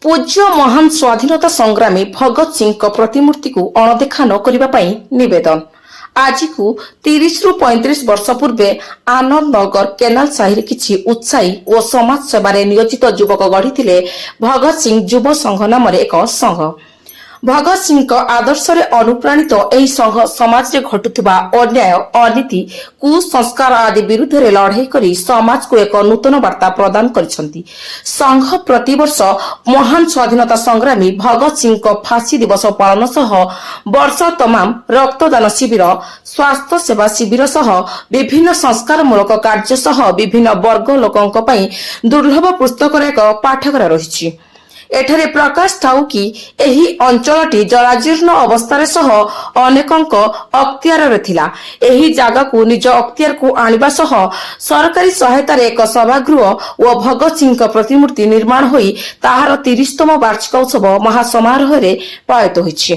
ପୂଜ୍ୟ ମହାନ ସ୍ୱାଧୀନତା ସଂଗ୍ରାମୀ ଭଗତ ସିଂଙ୍କ ପ୍ରତିମୂର୍ତ୍ତିକୁ ଅଣଦେଖା ନ କରିବା ପାଇଁ ନିବେଦନ। ଆଜିକୁ 30ରୁ 35 ବର୍ଷ ପୂର୍ବେ ଆନନ୍ଦ ନଗର କେନାଲ ସାହିରେ କିଛି ଉତ୍ସାହୀ ଓ ସମାଜ ସେବାରେ ନିୟୋଜିତ ଯୁବକ ଗଢ଼ିଥିଲେ ଭଗତ ସିଂ ଯୁବ ସଂଘ ନାମରେ ଏକ ସଂଘ। ଭଗତ ସିଂଙ୍କ ଆଦର୍ଶରେ ଅନୁପ୍ରାଣିତ ଏହି ସଂଘ ସମାଜରେ ଘଟୁଥିବା ଅନ୍ୟାୟ, ଅନୀତି, କୁସଂସ୍କାର ଆଦି ବିରୁଦ୍ଧରେ ଲଢ଼େଇ କରି ସମାଜକୁ ଏକ ନୂତନ ବାର୍ତ୍ତା ପ୍ରଦାନ କରିଛନ୍ତି। ସଂଘ ପ୍ରତିବର୍ଷ ମହାନ ସ୍ୱାଧୀନତା ସଂଗ୍ରାମୀ ଭଗତ ସିଂଙ୍କ ଫାଶୀ ଦିବସ ପାଳନ ସହ ବର୍ଷ ତମାମ ରକ୍ତଦାନ ଶିବିର, ସ୍ୱାସ୍ଥ୍ୟ ସେବା ଶିବିର ସହ ବିଭିନ୍ନ ସଂସ୍କାରମୂଳକ କାର୍ଯ୍ୟ ସହ ବିଭିନ୍ନ ବର୍ଗ ଲୋକଙ୍କ ପାଇଁ ଦୁର୍ଲଭ ପୁସ୍ତକର ଏକ ପାଠାଗାର ରହିଛି। ଏଠାରେ ପ୍ରକାଶ ଥାଉ କି, ଏହି ଅଞ୍ଚଳଟି ଜରାଜୀର୍ଣ୍ଣ ଅବସ୍ଥାରେ ସହ ଅନେକଙ୍କ ଅକ୍ତିଆରରେ ଥିଲା। ଏହି ଜାଗାକୁ ନିଜ ଅକ୍ତିଆରକୁ ଆଣିବା ସହ ସରକାରୀ ସହାୟତାରେ ଏକ ସଭାଗୃହ ଓ ଭଗତ ସିଂଙ୍କ ପ୍ରତିମୂର୍ତ୍ତି ନିର୍ମାଣ ହୋଇ ତାହାର 30ତମ ବାର୍ଷିକ ଉତ୍ସବ ମହାସମାରୋହରେ ପାଳିତ ହୋଇଛି।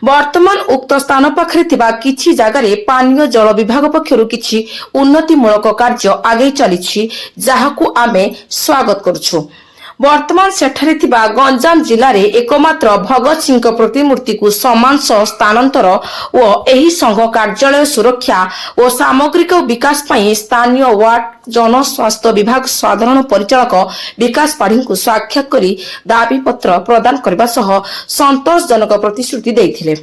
ବର୍ତ୍ତମାନ ଉକ୍ତ ସ୍ଥାନ ପାଖରେ ଥିବା କିଛି ଜାଗାରେ ପାନୀୟ ଜଳ ବିଭାଗ ପକ୍ଷରୁ କିଛି ଉନ୍ନତିମୂଳକ କାର୍ଯ୍ୟ ଆଗେଇ ଚାଲିଛି, ଯାହାକୁ ଆମେ ସ୍ୱାଗତ କରୁଛୁ। ବର୍ତ୍ତମାନ ସେଠାରେ ଥିବା ଗଞ୍ଜାମ ଜିଲ୍ଲାରେ ଏକମାତ୍ର ଭଗତ ସିଂଙ୍କ ପ୍ରତିମୂର୍ତ୍ତିକୁ ସମ୍ମାନ ସହ ସ୍ଥାନାନ୍ତର ଓ ଏହି ସଂଘ କାର୍ଯ୍ୟାଳୟ ସୁରକ୍ଷା ଓ ସାମଗ୍ରିକ ବିକାଶ ପାଇଁ ସ୍ଥାନୀୟ ୱାର୍ଡ ଜନସ୍ୱାସ୍ଥ୍ୟ ବିଭାଗ ସାଧାରଣ ପରିଚାଳକ ବିକାଶ ପାଢ଼ୀଙ୍କୁ ସାକ୍ଷାତ କରି ଦାବିପତ୍ର ପ୍ରଦାନ କରିବା ସହ ସନ୍ତୋଷଜନକ ପ୍ରତିଶ୍ରୁତି ଦେଇଥିଲେ।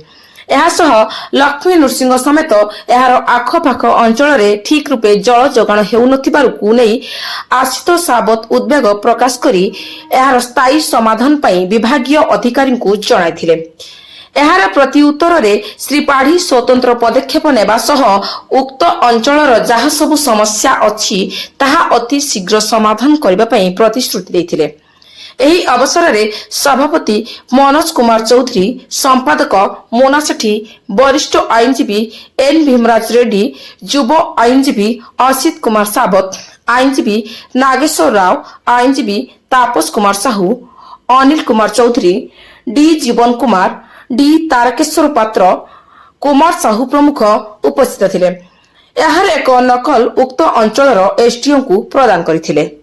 ଏହା ସହ ଲକ୍ଷ୍ମୀ ନୃସିଂହ ସମେତ ଏହାର ଆଖପାଖ ଅଞ୍ଚଳରେ ଠିକ୍ ରୂପେ ଜଳ ଯୋଗାଣ ହେଉନଥିବାରୁକୁ ନେଇ ଆଶୁତୋଷ ସାବତ ଉଦ୍ବେଗ ପ୍ରକାଶ କରି ଏହାର ସ୍ଥାୟୀ ସମାଧାନ ପାଇଁ ବିଭାଗୀୟ ଅଧିକାରୀଙ୍କୁ ଜଣାଇଥିଲେ। ଏହାର ପ୍ରତି ଉତ୍ତରରେ ଶ୍ରୀ ପାଢ଼ୀ ସ୍ୱତନ୍ତ୍ର ପଦକ୍ଷେପ ନେବା ସହ ଉକ୍ତ ଅଞ୍ଚଳର ଯାହା ସବୁ ସମସ୍ୟା ଅଛି, ତାହା ଅତି ଶୀଘ୍ର ସମାଧାନ କରିବା ପାଇଁ ପ୍ରତିଶ୍ରୁତି ଦେଇଥିଲେ। ଏହି ଅବସରରେ ସଭାପତି ମନୋଜ କୁମାର ଚୌଧୁରୀ, ସମ୍ପାଦକ ମୋନା ସେଠୀ, ବରିଷ୍ଠ ଆଇନଜୀବୀ ଏନ୍ ଭୀମରାଜ ରେଡ୍ଡି, ଯୁବ ଆଇନଜୀବୀ ଅସିତ କୁମାର ସାବତ, ଆଇନଜୀବୀ ନାଗେଶ୍ୱର ରାଓ, ଆଇନଜୀବୀ ତାପସ କୁମାର ସାହୁ, ଅନିଲ କୁମାର ଚୌଧୁରୀ, ଡି ଜୀବନ କୁମାର, ଡି ତାରକେଶ୍ୱର ପାତ୍ର, କୁମାର ସାହୁ ପ୍ରମୁଖ ଉପସ୍ଥିତ ଥିଲେ। ଏହାର ଏକ ନକଲ ଉକ୍ତ ଅଞ୍ଚଳର ଏସଡିଓଙ୍କୁ ପ୍ରଦାନ କରିଥିଲେ।